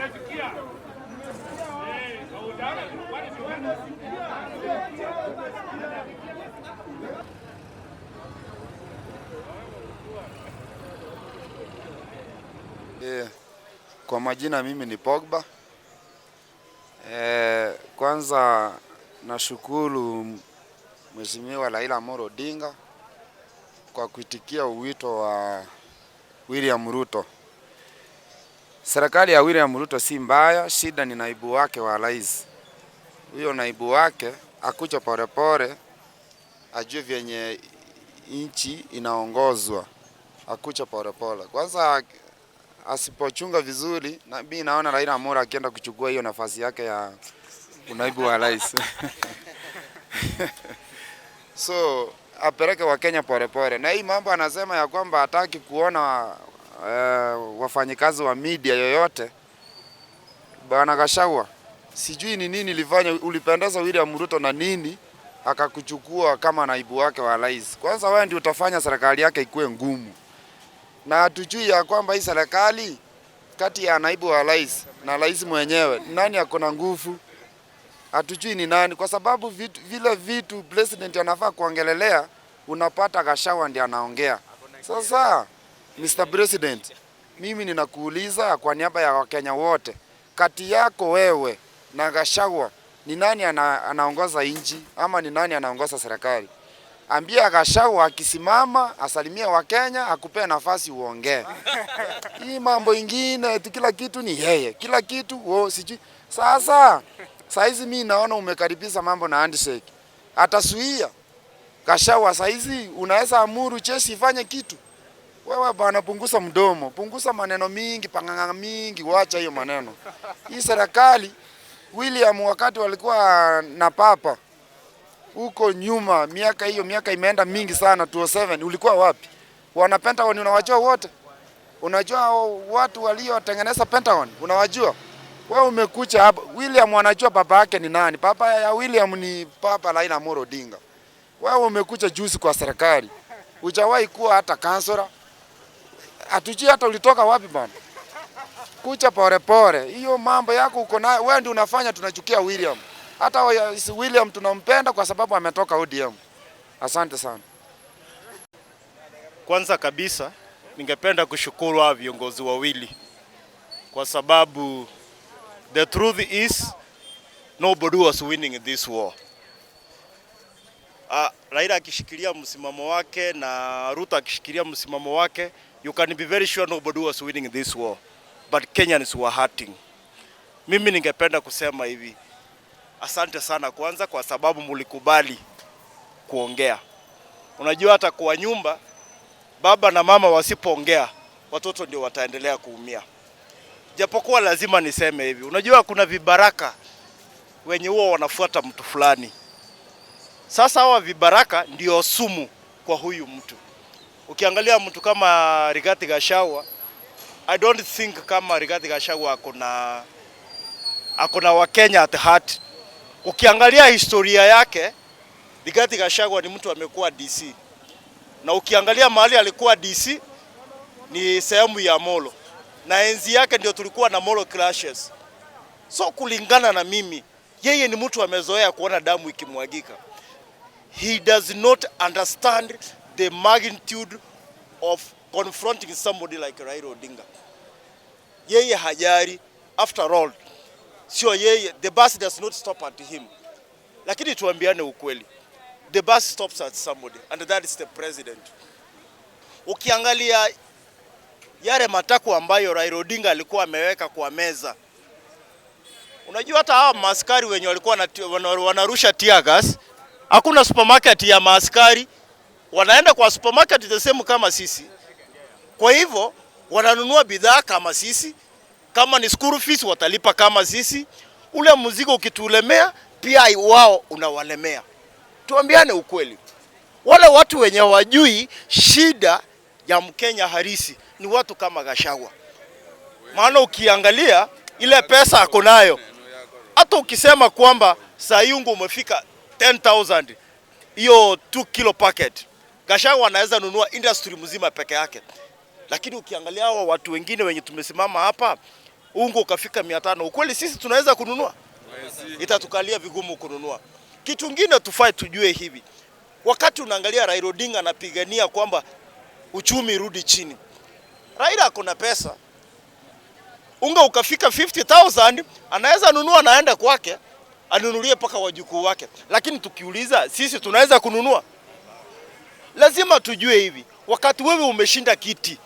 Umesikia? Eh, utaona kwani Kwa majina mimi ni Pogba. Kwanza nashukuru Mheshimiwa Raila Amolo Odinga kwa kuitikia wito wa William Ruto. Serikali ya William Ruto si mbaya, shida ni naibu wake wa rais. Huyo naibu wake akuja polepole, ajue vyenye nchi inaongozwa, akuja polepole. Kwanza asipochunga vizuri, na mimi naona Raila Amolo akienda kuchukua hiyo nafasi yake ya unaibu wa rais. So apeleke Wakenya polepole, na hii mambo anasema ya kwamba hataki kuona wafanyikazi wa media yoyote. Bwana Gachagua, sijui ni nini ilifanya ulipendeza William Ruto na nini akakuchukua kama naibu wake wa rais. Kwanza wewe ndio utafanya serikali yake ikuwe ngumu, na hatujui ya kwamba hii serikali kati ya naibu wa rais na rais mwenyewe nani ako na nguvu, hatujui ni nani, kwa sababu vile vitu president anafaa kuongelelea, unapata Gachagua ndiye anaongea. Sasa Mr. President, mimi ninakuuliza kwa niaba ya Wakenya wote, kati yako wewe na Gachagua ni nani anaongoza nchi ama ni nani anaongoza serikali? Ambia Gachagua akisimama asalimie Wakenya, akupee nafasi uongee. Hii mambo ingine eti kila kitu ni yeye, kila kitu wo sijui. Sasa saizi mimi naona umekaribisha mambo na handshake, atasuia Gachagua. Saizi unaweza amuru jeshi ifanye kitu. Wewe bwana, punguza mdomo, punguza maneno mingi, panganga mingi, wacha hiyo maneno. Hii serikali William wakati walikuwa na papa huko nyuma, miaka hiyo, miaka imeenda mingi sana, 2007 ulikuwa wapi? Wana Pentagon unawajua wote? Unajua watu waliotengeneza Pentagon? Unawajua? Wewe umekuja hapa, William anajua baba yake ni nani? Baba ya William ni Papa Raila Amolo Odinga. Wewe umekuja juzi kwa serikali, hujawahi kuwa hata kansora, hatujui hata ulitoka wapi bwana. Kucha pole pole, hiyo mambo yako uko nayo wewe, ndio unafanya tunachukia William. Hata William tunampenda kwa sababu ametoka ODM. Asante sana. Kwanza kabisa ningependa kushukuru hawa viongozi wawili kwa sababu the truth is nobody was winning this war. Raila akishikilia msimamo wake na Ruto akishikilia msimamo wake, you can be very sure nobody was winning this war, but Kenyans were hurting. Mimi ningependa kusema hivi, asante sana kwanza kwa sababu mulikubali kuongea. Unajua hata kwa nyumba baba na mama wasipoongea watoto ndio wataendelea kuumia. Japokuwa lazima niseme hivi, unajua kuna vibaraka wenye huwa wanafuata mtu fulani. Sasa hawa vibaraka ndio sumu kwa huyu mtu. Ukiangalia mtu kama Rigathi Gachagua, I don't think kama Rigathi Gachagua akona Wakenya at heart. Ukiangalia historia yake, Rigathi Gachagua ni mtu amekuwa DC, na ukiangalia mahali alikuwa DC ni sehemu ya Molo, na enzi yake ndio tulikuwa na Molo clashes. So kulingana na mimi, yeye ni mtu amezoea kuona damu ikimwagika. He does not understand the magnitude of confronting somebody like Raila Odinga. Yeye hajari, after all, sio yeye, the bus does not stop at him. Lakini tuambiane ukweli, the bus stops at somebody and that is the president. Ukiangalia yale matakwa ambayo Raila Odinga alikuwa ameweka kwa meza, unajua hata hawa maaskari wenye walikuwa wanarusha tear gas, hakuna supermarket ya maaskari, wanaenda kwa supermarket the same kama sisi. Kwa hivyo wananunua bidhaa kama sisi, kama ni school fees watalipa kama sisi. Ule mzigo ukitulemea pia wao unawalemea. Tuambiane ukweli, wale watu wenye wajui shida ya Mkenya halisi ni watu kama Gachagua. Maana ukiangalia ile pesa ako nayo, hata ukisema kwamba sayungu umefika 10,000 hiyo 2 kilo packet, Gachagua anaweza nunua industry mzima peke yake. Lakini ukiangalia hawa watu wengine wenye tumesimama hapa, Unga ukafika 500, ukweli sisi tunaweza kununua? Itatukalia vigumu kununua. Kitu kingine tufai tujue hivi, wakati unaangalia Raila Odinga anapigania kwamba uchumi rudi chini, Raila ako na pesa, unga ukafika 50,000 anaweza nunua naenda kwake anunulie mpaka wajukuu wake. Lakini tukiuliza sisi tunaweza kununua? Lazima tujue hivi, wakati wewe umeshinda kiti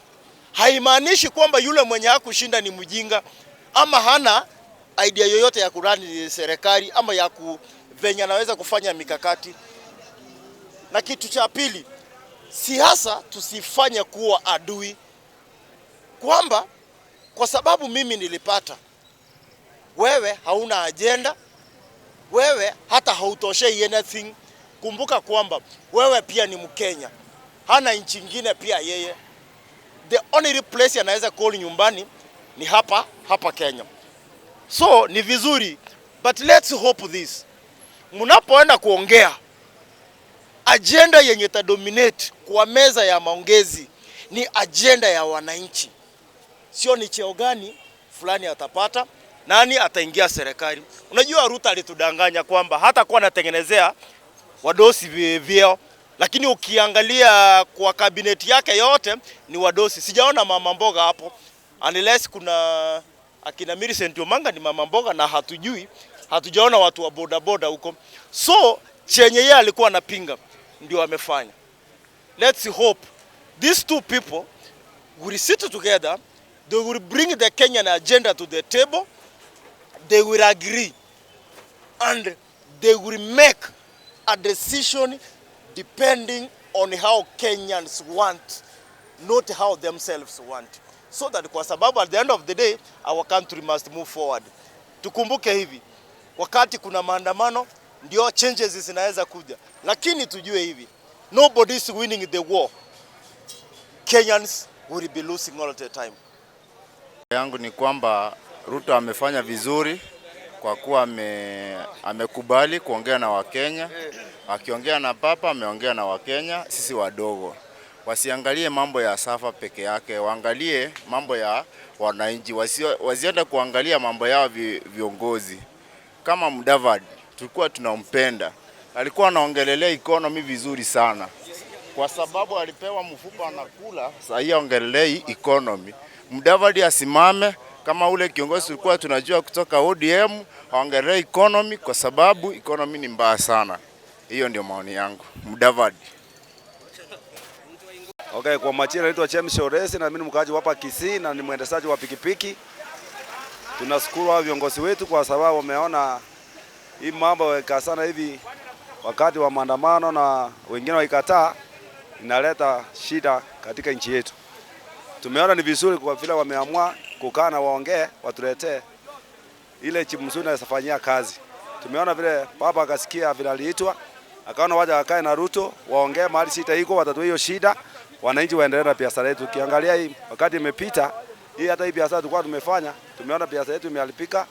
haimaanishi kwamba yule mwenye hakushinda ni mjinga ama hana idea yoyote ya kurun serikali ama ya ku venye anaweza kufanya mikakati. Na kitu cha pili, siasa tusifanye kuwa adui, kwamba kwa sababu mimi nilipata, wewe hauna agenda, wewe hata hautoshei anything. Kumbuka kwamba wewe pia ni Mkenya, hana nchi ingine pia yeye. The only place anaweza call nyumbani ni hapa hapa Kenya. So ni vizuri, but let's hope this, mnapoenda kuongea agenda yenye itadominate kwa meza ya maongezi ni agenda ya wananchi, sio ni cheo gani fulani atapata, nani ataingia serikali. Unajua Ruto alitudanganya kwamba hata kuwa anatengenezea wadosi vyeo, lakini ukiangalia kwa kabineti yake yote ni wadosi. Sijaona mama mboga hapo, unless kuna akina Millicent Omanga ni mama mboga na hatujui, hatujaona watu wa bodaboda huko. So chenye yeye alikuwa anapinga ndio amefanya. Let's hope these two people will sit together, they will bring the Kenyan agenda to the table, they will agree and they will make a decision depending on how Kenyans want, not how themselves want. So that kwa sababu at the end of the day our country must move forward. Tukumbuke hivi, wakati kuna maandamano ndio changes zinaweza kuja, lakini tujue hivi, nobody is winning the war. Kenyans will be losing all the time. Yangu ni kwamba Ruto amefanya vizuri kwa kuwa amekubali kuongea na Wakenya. Akiongea na papa ameongea na Wakenya, sisi wadogo. Wasiangalie mambo ya Safa peke yake, waangalie mambo ya wananchi, wasiende kuangalia mambo yao viongozi. Kama Mudavadi tulikuwa tunampenda, alikuwa anaongelelea economy vizuri sana, kwa sababu alipewa mfupa anakula, sasa hii aongelelei economy. Mudavadi asimame kama ule kiongozi tulikuwa tunajua kutoka ODM, aongelee economy kwa sababu economy ni mbaya sana. Hiyo ndio maoni yangu. Mudavadi. Okay, kwa majina naitwa James Oresi na mimi ni mkaaji hapa Kisii na ni mwendeshaji wa pikipiki. Tunashukuru hao viongozi wetu kwa sababu wameona hii mambo sana hivi wakati wa maandamano na wengine waikataa, inaleta shida katika nchi yetu. Tumeona ni vizuri kwa vile wameamua kukaa na waongee, watuletee ile chifu mzuri inaweza kazi. Tumeona vile baba akasikia vile aliitwa, akaona waja wakae na Ruto waongee mahali shida iko, watatue hiyo shida, wananchi waendelee na biashara yetu. Ukiangalia hii wakati imepita hii, hata hii biashara tulikuwa tumefanya, tumeona biashara yetu imeharibika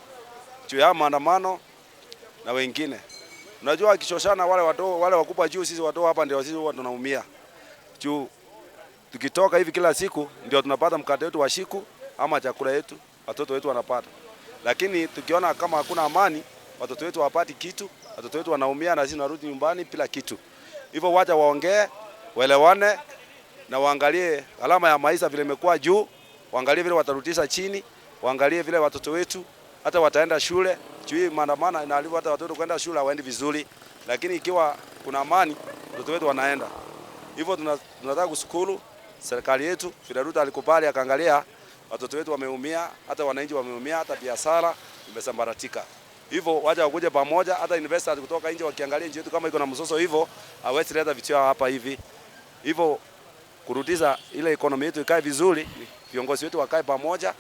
juu ya maandamano na wengine. Unajua wakishoshana wale wadogo, wale wakubwa juu, sisi wadogo hapa ndio sisi huwa tunaumia. Juu tukitoka hivi kila siku ndio tunapata mkate wetu wa siku ama chakula yetu, watoto wetu wanapata. Lakini tukiona kama hakuna amani, watoto wetu hawapati kitu, watoto wetu wanaumia na sisi tunarudi nyumbani bila kitu. Hivyo wacha waongee, waelewane na waangalie gharama ya maisha vile imekuwa juu, waangalie vile watarudisha chini, waangalie vile watoto wetu hata wataenda shule. Juu hii maandamano inaharibu hata watoto kwenda shule hawaendi vizuri, lakini ikiwa kuna amani watoto wetu wanaenda. Hivyo tunataka kushukuru serikali yetu vile Ruto alikubali akaangalia watoto wetu wameumia, hata wananchi wameumia, hata biashara imesambaratika. Hivyo wacha wakuje pamoja, hata investors kutoka nje wakiangalia nchi yetu kama iko na mzozo hivyo, hawezi leta vitu hapa hivi. Hivyo kurudisha ile economy yetu ikae vizuri, viongozi wetu wakae pamoja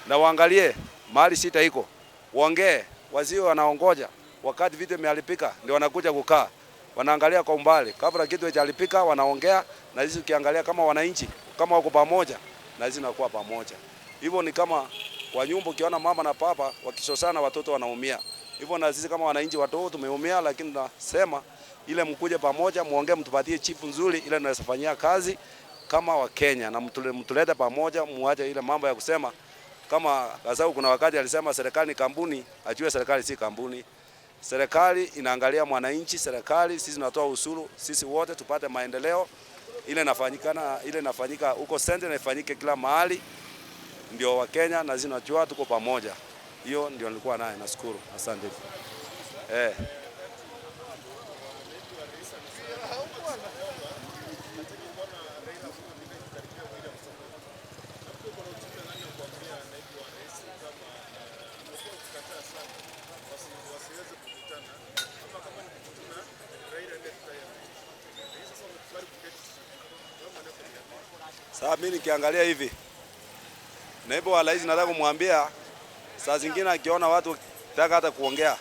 na waangalie mahali shida iko, waongee, wasiwe wanaongoja wakati vitu vimeharibika ndio wanakuja kukaa, wanaangalia kwa umbali. Kabla kitu hakijaharibika wanaongea, na sisi ukiangalia kama wananchi kama wako pamoja, na sisi tunakuwa pamoja. Hivyo ni kama kwa nyumba, ukiona mama na papa wakishosana watoto wanaumia. Hivyo na sisi kama wananchi watoto tumeumia, lakini tunasema ile mkuje pamoja, muongee, mtupatie chifu nzuri ile tunaweza fanyia kazi kama Wakenya, na mtulete pamoja, muache ile mambo ya kusema Kama Gachagua kuna wakati alisema serikali ni kampuni, ajue serikali si kampuni. Serikali inaangalia mwananchi, serikali sisi tunatoa ushuru, sisi wote tupate maendeleo. Ile inafanyika huko Central na ifanyike kila mahali, ndio Wakenya na sisi tunajua tuko pamoja. Hiyo ndio nilikuwa naye, nashukuru. Asante. Sasa mimi nikiangalia hivi, naibu wa rais nataka kumwambia, saa zingine akiona watu taka hata kuongea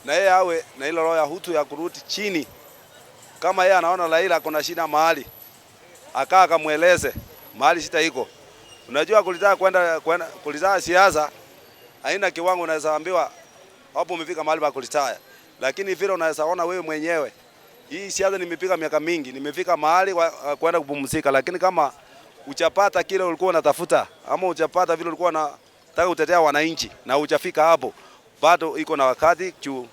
na yeye awe na ile roho ya hutu ya kurudi chini. Kama yeye anaona Raila kuna shida mahali, akaa akamweleze mahali shida iko. Unajua kulitaka kwenda kulitaka siasa haina kiwango, unaweza ambiwa hapo umefika mahali pa kulitaya, lakini vile unaweza ona wewe mwenyewe, hii siasa nimepiga miaka mingi, nimefika mahali kwenda kupumzika, lakini kama uchapata kile ulikuwa unatafuta ama uchapata vile ulikuwa unataka kutetea wananchi na hujafika hapo, bado iko na wakati juu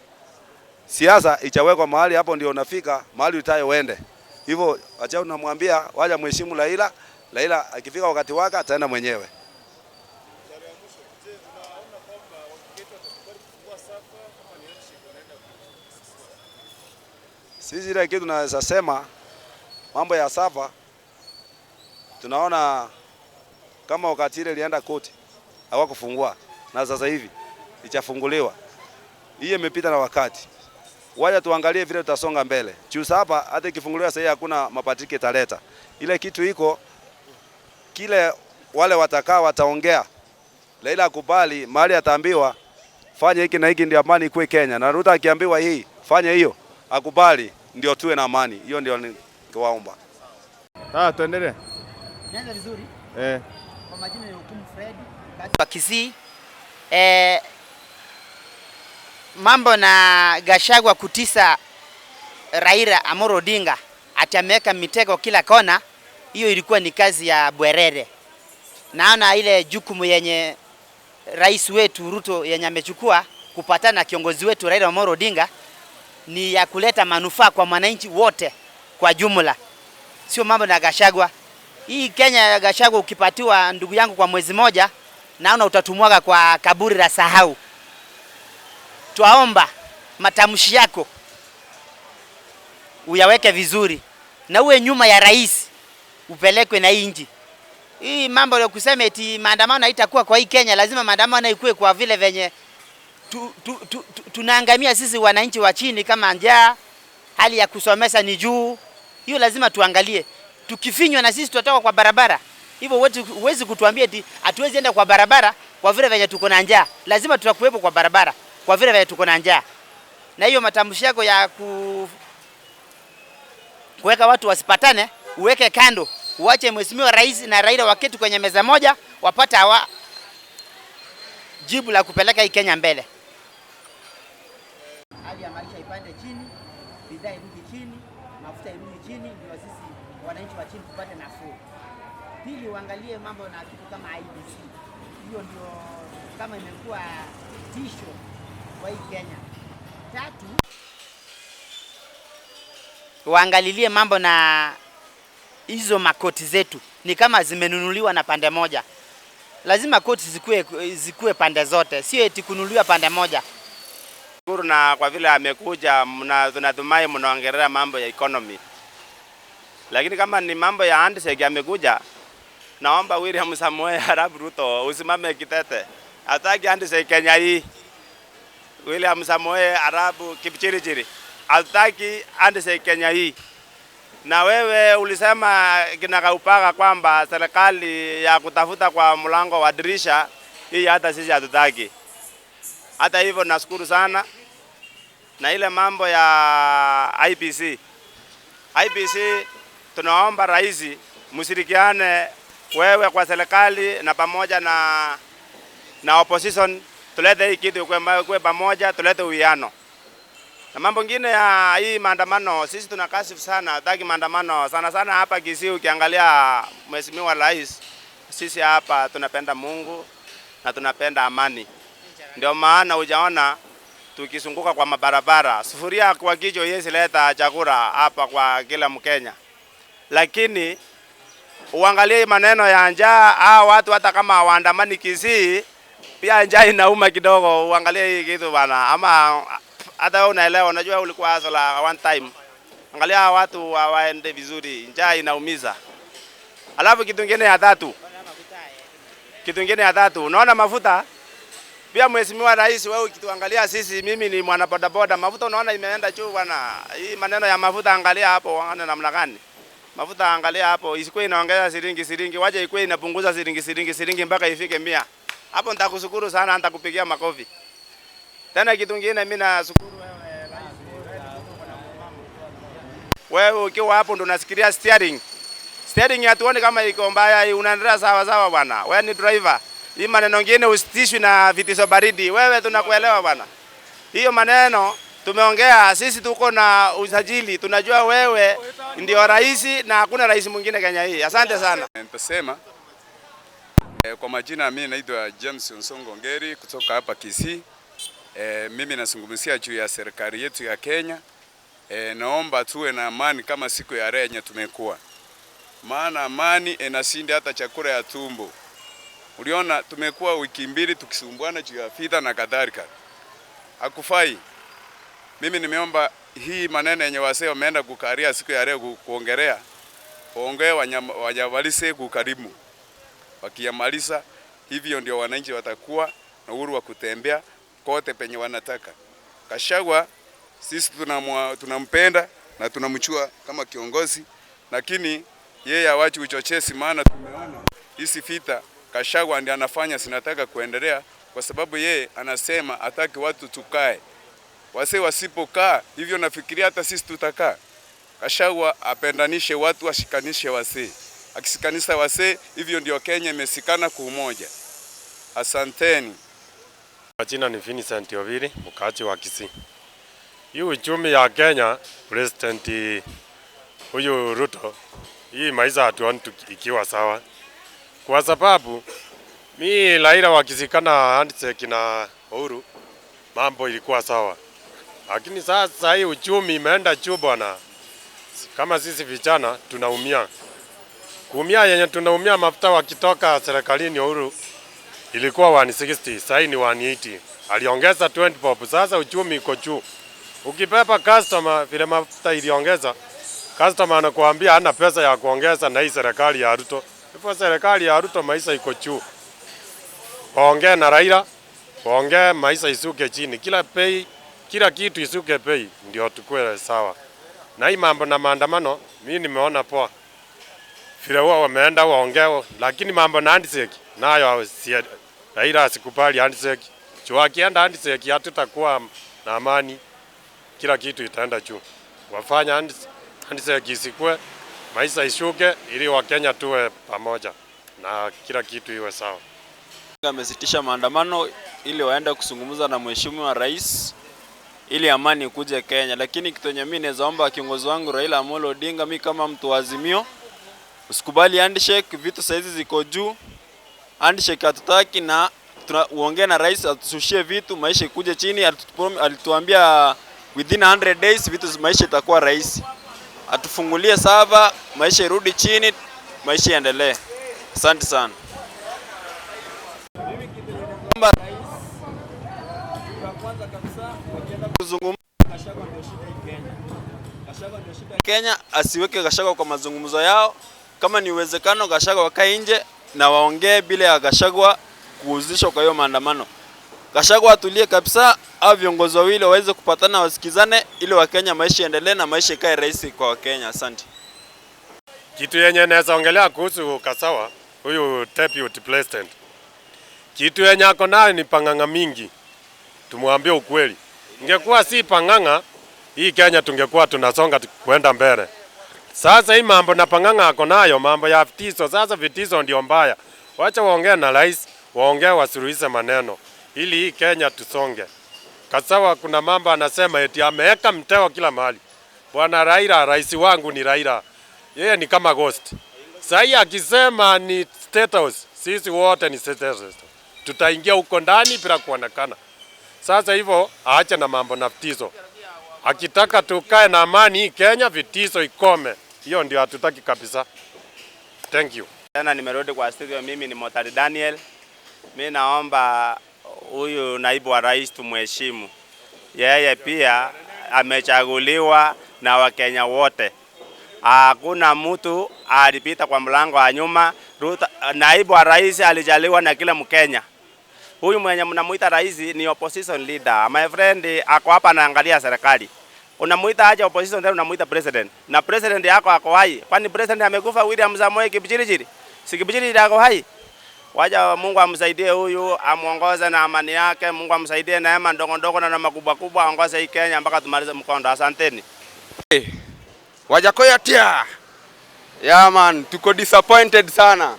siasa ichawekwa mahali hapo, ndio unafika mahali utayo uende. Hivyo acha unamwambia waja mheshimu Raila. Raila akifika wakati wake ataenda mwenyewe. Sisi ile kitu tunaweza sema mambo ya Safa, tunaona kama wakati ile ilienda koti hawakufungua, na sasa hivi ichafunguliwa. Hii imepita na wakati. Wacha tuangalie vile tutasonga mbele. Juu hapa hata ikifunguliwa sasa hakuna mabadiliko italeta. Ile kitu iko kile, wale watakaa wataongea. Raila akubali mahali ataambiwa fanya hiki na hiki ndio amani ikuwe Kenya. Na Ruto akiambiwa hii fanya hiyo akubali ndio tuwe na amani. Hiyo ndio ningewaomba. Tuendelee. Nianze vizuri. Kwa majina ni Hukumu Fred wa Kisii. Mambo na Gachagua kutisa Raila Amolo Odinga ati ameweka mitego kila kona, hiyo ilikuwa ni kazi ya Bwerere. Naona ile jukumu yenye rais wetu Ruto yenye amechukua kupatana na kiongozi wetu Raila Amolo Odinga ni ya kuleta manufaa kwa mwananchi wote kwa jumla, sio mambo na Gachagua. Hii Kenya ya Gachagua ukipatiwa ndugu yangu kwa mwezi moja, naona utatumwaga kwa kaburi la sahau. Twaomba matamshi yako uyaweke vizuri na uwe nyuma ya rais, upelekwe na hii nchi. Hii mambo ya kusema eti maandamano haitakuwa kwa hii Kenya, lazima maandamano ikuwe kwa vile venye tunaangamia sisi wananchi wa chini, kama njaa, hali ya kusomesa ni juu. Hiyo lazima tuangalie. Tukifinywa na sisi tutatoka kwa barabara. Hivyo huwezi kutuambia eti hatuwezi enda kwa barabara kwa vile venye tuko na njaa. Lazima tutakuwepo kwa barabara kwa vile venye tuko na njaa. Na hiyo matamshi yako ya kuweka watu wasipatane, uweke kando. Uache Mheshimiwa Rais na Raila waketi kwenye meza moja, wapata hawa jibu la kupeleka hii Kenya mbele. Hali ya maisha ipande chini, bidhaa irudi chini, mafuta irudi chini, ndio sisi wananchi wa chini tupate nafuu. Pili, uangalie mambo na kitu kama IEBC. Hiyo ndio kama imekuwa tisho kwa hii Kenya. Tatu, waangalilie mambo na hizo makoti zetu ni kama zimenunuliwa na pande moja. Lazima koti zikuwe pande zote, sio eti kununuliwa pande moja. Shukuru na kwa vile amekuja, tunatumai mnaongelea mambo ya economy. Lakini kama ni mambo ya handshake amekuja, naomba William Samoei Arap Ruto usimame kitete. Hataki handshake Kenya hii. William Samoei Arap Kipchirchir. Hataki handshake Kenya hii. Na wewe ulisema kinagaupaga kwamba serikali ya kutafuta kwa mlango wa dirisha hii hata sisi hatutaki. Hata hivyo nashukuru sana. Na ile mambo ya IEBC. IEBC tunaomba rais mshirikiane wewe kwa serikali na pamoja na opposition, tulete hii kitu kwa pamoja, tulete uwiano. Na mambo mengine ya hii maandamano, sisi tunakashifu sana, hataki maandamano sana sana hapa Kisii. Ukiangalia Mheshimiwa Rais, sisi hapa tunapenda Mungu na tunapenda amani. Ndio maana hujaona tukizunguka kwa mabarabara, sufuria kwa kichwa yesi leta chakula hapa kwa kila Mkenya, lakini uangalie maneno ya njaa. Hao watu hata kama hawaandamani Kisii, pia njaa inauma kidogo. Uangalie hii kitu bana, ama hata wewe unaelewa, unajua ulikuwa hustler one time. Angalia hawa watu hawaende vizuri, njaa inaumiza. Alafu kitu kingine ya tatu, unaona mafuta pia, Mheshimiwa Rais, wewe ukituangalia sisi, mimi ni mwana bodaboda, mafuta unaona imeenda juu bwana. Hii maneno ya mafuta angalia hapo, waone namna gani mafuta, angalia hapo, isikuwe inaongeza shilingi shilingi, wacha ikuwe inapunguza shilingi shilingi shilingi mpaka ifike 100. Hapo nitakushukuru sana, nitakupigia makofi. Tena kitu kingine mimi nashukuru wewe Rais, wewe ukiwa hapo ndo unasikilia steering. Steering hatuoni kama iko mbaya, unaendelea sawa sawa bwana. Wewe ni driver. Hii maneno ngine usitishwi na vitisho baridi. Wewe tunakuelewa bwana. Hiyo maneno tumeongea sisi, tuko na usajili, tunajua wewe ndio rais na hakuna rais mwingine Kenya hii. Asante sana. Nitasema kwa majina, mimi naitwa James Onsongo Ngeri kutoka hapa Kisii. Mimi nazungumzia juu ya serikali yetu ya Kenya. Naomba tuwe na amani kama siku ya leo yenye tumekuwa, maana amani inashinda hata chakula ya tumbo. Uliona tumekuwa wiki 2 tukisumbuana juu ya vita na kadhalika, hakufai. Mimi nimeomba hii maneno yenye wasee wameenda kukaria siku ya leo kuongelea, waongee wanyamalize kukarimu. Wakiyamaliza hivyo ndio wananchi watakuwa na uhuru wa kutembea kote penye wanataka. Gachagua sisi tunampenda na tunamchua kama kiongozi, lakini yeye hawachi uchochezi, maana tumeona hizi vita Gachagua ndiye anafanya zinataka kuendelea, kwa sababu yeye anasema hataki watu tukae. Wase wasipokaa hivyo, nafikiria hata sisi tutakaa. Gachagua apendanishe watu, ashikanishe wasee. Akishikanisha wasee, hivyo ndio Kenya imesikana kwa umoja. Asanteni. Majina ni Vincent Oviri, mkaaji wa Kisii. Hii uchumi ya Kenya, President huyu Ruto, hii maisha hatuoni ikiwa sawa, kwa sababu mi Raila wakishikana handshake na Uhuru, mambo ilikuwa sawa, lakini sasa hii uchumi imeenda juu bwana. Kama sisi vijana tunaumia, kuumia yenye tunaumia, mafuta wakitoka serikalini Uhuru ilikuwa 160, sasa ni 180. Aliongeza 20 bob. Sasa uchumi iko juu. Ukibeba customer vile mafuta iliongeza, customer anakuambia hana pesa ya kuongeza na hii serikali ya Ruto. Hivyo serikali ya Ruto maisha iko juu. Waongee na Raila, waongee maisha isuke chini. Kila bei, kila kitu isuke bei ndio tukue sawa. Na hii mambo na maandamano, mimi nimeona poa. Vile huwa wameenda waongee, lakini mambo na handshake nayo Raila asikubali handshake. Juu akienda handshake hatutakuwa na amani, kila kitu itaenda juu. Wafanya handshake isikue, maisha ishuke, ili Wakenya tuwe pamoja na kila kitu iwe sawa. Amesitisha maandamano ili waende kuzungumza na mheshimiwa rais ili amani ikuje Kenya. Lakini kitu yenye mimi naweza omba kiongozi wangu Raila Amolo Odinga, mi kama mtu wa Azimio, usikubali handshake, vitu saizi ziko juu. Handshake hatutaki na uongee na rais atushushie vitu, maisha ikuje chini. Alituambia within 100 days vitu maisha itakuwa rahisi. Atufungulie server, maisha irudi chini, maisha iendelee. Asante sana. Kwamba rais wa kwanza kabisa wakienda kuzungumza Gachagua ndio shida hii Kenya. Gachagua ndio shida Kenya, asiweke Gachagua kwa mazungumzo yao. Kama ni uwezekano Gachagua wakae nje na waongee bila ya Gachagua kuhusishwa kwa hiyo maandamano. Gachagua atulie kabisa, au viongozi wawili waweze kupatana, wasikizane ili Wakenya maisha iendelee na maisha ikae rahisi kwa Wakenya. Asante. Kitu yenye naweza ongelea kuhusu Gachagua, huyu deputy president, kitu yenye ako nayo ni pang'ang'a mingi. Tumwambie ukweli, ingekuwa si pang'ang'a hii Kenya tungekuwa tunasonga kwenda mbele. Sasa hii mambo na pang'ang'a ako nayo mambo ya vitisho. Sasa vitisho ndio mbaya. Wacha waongee na rais, waongee wasuluhishe maneno ili hii Kenya tusonge. Gachagua kuna mambo anasema eti ameweka mtego kila mahali. Bwana Raila, rais wangu ni Raila, yeye ni kama ghost. Sasa akisema ni State House, sisi wote ni State House. Tutaingia huko ndani bila kuonekana. Sasa hivyo aache na mambo na vitisho. Akitaka tukae na amani hii Kenya, vitisho ikome. Hiyo ndio hatutaki kabisa. Thank you. Tena nimerudi kwa studio, mimi ni Motari Daniel. Mi naomba huyu naibu wa rais tumheshimu. Yeye pia amechaguliwa na Wakenya wote. Hakuna mtu alipita kwa mlango wa nyuma. Ruto, naibu wa rais alijaliwa na kila Mkenya. Huyu mwenye mnamuita rais ni opposition leader. My friend ako hapa anaangalia serikali. Unamuita aje opposition leader, unamuita president? Na president yako ako hai. Kwani president amekufa William Samoei Kipchirchir? Si Kipchirchir ako hai? Waja Mungu amsaidie huyu, amuongoze na amani yake. Mungu amsaidie neema ndogo ndogo na makubwa kubwa, aongoze hii Kenya mpaka tumalize mkondo. Asanteni. Wajackoyah tia. Yeah man, tuko disappointed sana.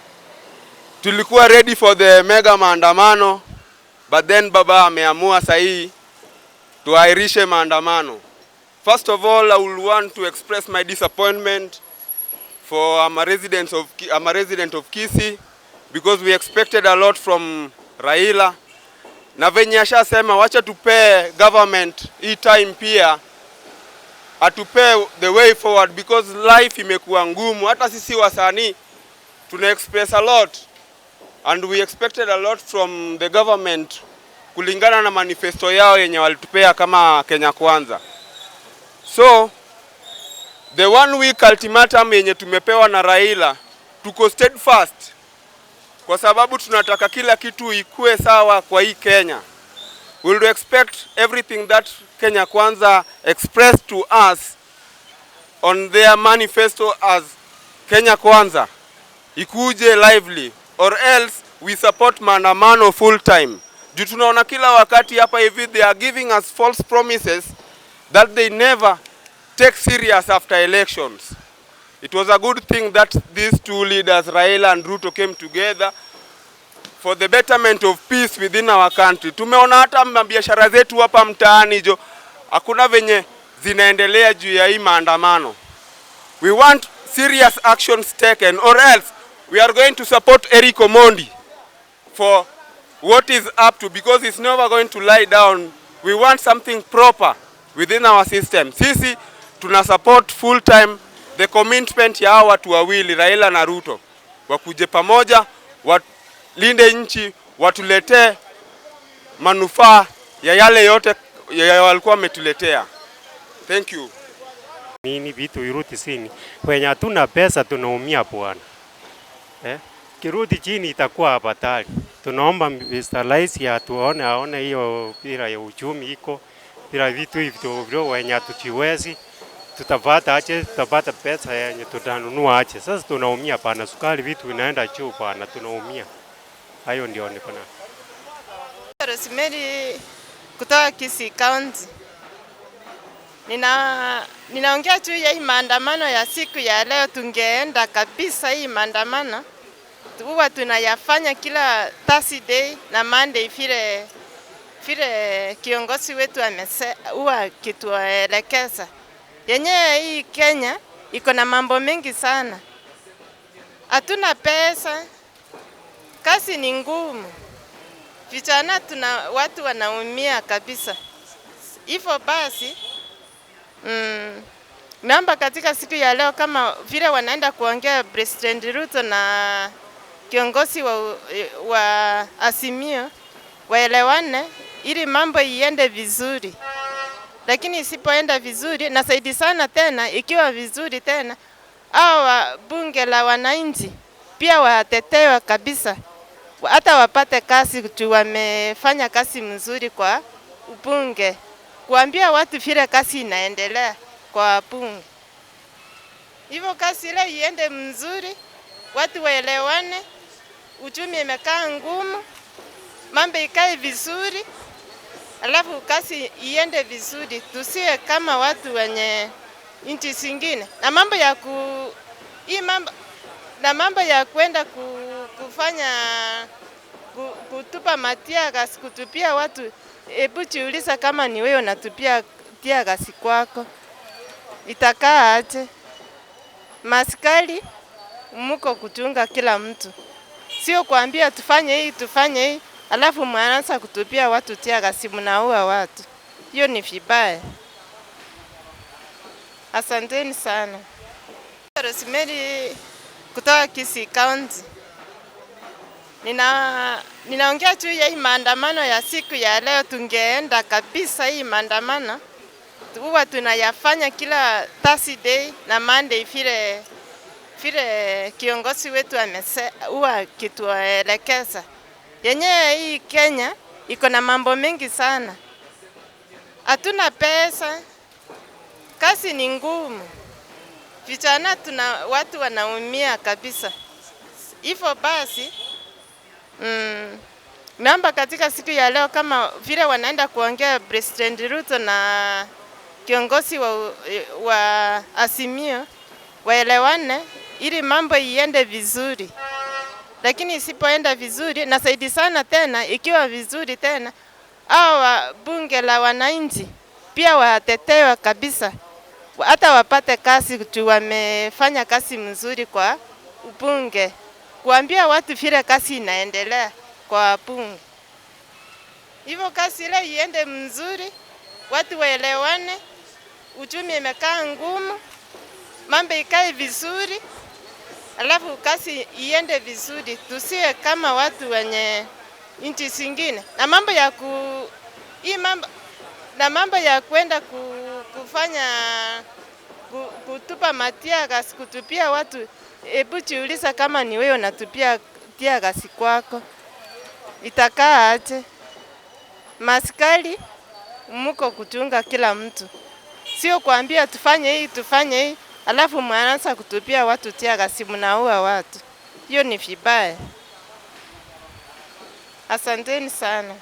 Tulikuwa ready for the mega maandamano, but then baba ameamua sahi tuahirishe maandamano. First of all, I will want to express my disappointment for I'm a resident of Kisii because we expected a lot from Raila. Na venye ashasema wacha tupee government hii time pia atupee the way forward because life imekuwa ngumu. Hata sisi wasanii tuna express a lot and we expected a lot from the government kulingana na manifesto yao yenye walitupea kama Kenya Kwanza. So the one week ultimatum yenye tumepewa na Raila, tuko steadfast kwa sababu tunataka kila kitu ikue sawa kwa hii Kenya. We will expect everything that Kenya Kwanza expressed to us on their manifesto as Kenya Kwanza ikuje lively or else we support maandamano full time. Juu tunaona kila wakati hapa hivi they are giving us false promises that they never take serious after elections. It was a good thing that these two leaders, Raila and Ruto, came together for the betterment of peace within our country. Tumeona hata mabiashara zetu hapa mtaani jo, hakuna venye zinaendelea juu ya hii maandamano. We want serious actions taken or else we are going to support Eric Omondi for what is up to because he's never going to lie down. We want something proper within our system. Sisi tuna support full time the commitment ya hawa watu wawili Raila na Ruto, wakuje pamoja, walinde nchi, watuletee manufaa ya yale yote ya walikuwa wametuletea. Thank you. Nini vitu irudi chini, kwenye hatuna pesa tunaumia bwana eh? Kirudi chini itakuwa afadhali. Tunaomba Mr. Rais atuone, aone hiyo bila ya uchumi iko bila vitu hivyo vyo wenye hatujiwezi, tutapata aje? Tutapata pesa yenye tutanunua aje? Sasa tunaumia bana, sukari vitu inaenda juu bana, tunaumia. Hayo ndio niko na Rosemary kutoka Kisii County. Ninaongea tu ya hii maandamano ya siku ya leo. Tungeenda kabisa hii maandamano, huwa tunayafanya kila Thursday na Monday, vile vile kiongozi wetu huwa kituelekeza. Yenyewe hii Kenya iko na mambo mengi sana, hatuna pesa, kazi ni ngumu, vijana tuna watu wanaumia kabisa. Hivyo basi naomba katika siku ya leo kama vile wanaenda kuongea President Ruto na kiongozi wa Azimio waelewane ili mambo iende vizuri, lakini isipoenda vizuri na zaidi sana tena, ikiwa vizuri tena, hawa bunge la wananchi pia watetewe kabisa, hata wapate kazi tu, wamefanya kazi mzuri kwa bunge, kuambia watu vile kazi inaendelea kwa bunge. Hivyo kazi ile iende mzuri, watu waelewane, uchumi imekaa ngumu, mambo ikae vizuri, alafu kazi iende vizuri, tusiwe kama watu wenye nchi zingine. Na mambo ya ku, hii mambo, na mambo ya kwenda ku, kufanya ku, kutupa matear gas, kutupia watu, hebu jiuliza kama ni wewe unatupia tear gas kwako, itakaa aje? Maskari muko kuchunga kila mtu, sio kuambia tufanye hii tufanye hii. alafu mnaanza kutupia watu tear gas, mnaua watu. Hiyo ni vibaya. Asanteni sana. Rosemary kutoka Kisii County. Ninaongea juu ya hii maandamano ya siku ya leo. Tungeenda kabisa hii maandamano, huwa tunayafanya kila Thursday na Monday, vile vile kiongozi wetu huwa kituelekeza. Yenyewe hii Kenya iko na mambo mengi sana, hatuna pesa, kazi ni ngumu, vijana tuna watu wanaumia kabisa. Hivyo basi naomba katika siku ya leo kama vile wanaenda kuongea President Ruto na kiongozi wa Azimio waelewane ili mambo iende vizuri, lakini isipoenda vizuri na zaidi sana tena, ikiwa vizuri tena, hao bunge la wananchi pia watetewe kabisa, hata wapate kazi juu wamefanya kazi mzuri kwa bunge, kuambia watu vile kazi inaendelea kwa bunge. Hivyo kazi ile iende mzuri, watu waelewane, uchumi imekaa ngumu, mambo ikae vizuri, alafu kazi iende vizuri, tusiwe kama watu wenye nchi zingine. Na mambo ya ku hii mambo na mambo ya kwenda kufanya kutupa matia gas, kutupia watu, hebu jiuliza kama ni wewe unatupia tear gas kwako itakaa aje? Maskari muko kuchunga kila mtu, sio kuambia tufanye hii tufanye hii, alafu mnaanza kutupia watu tear gas, mnaua watu. Hiyo ni vibaya. Asanteni sana.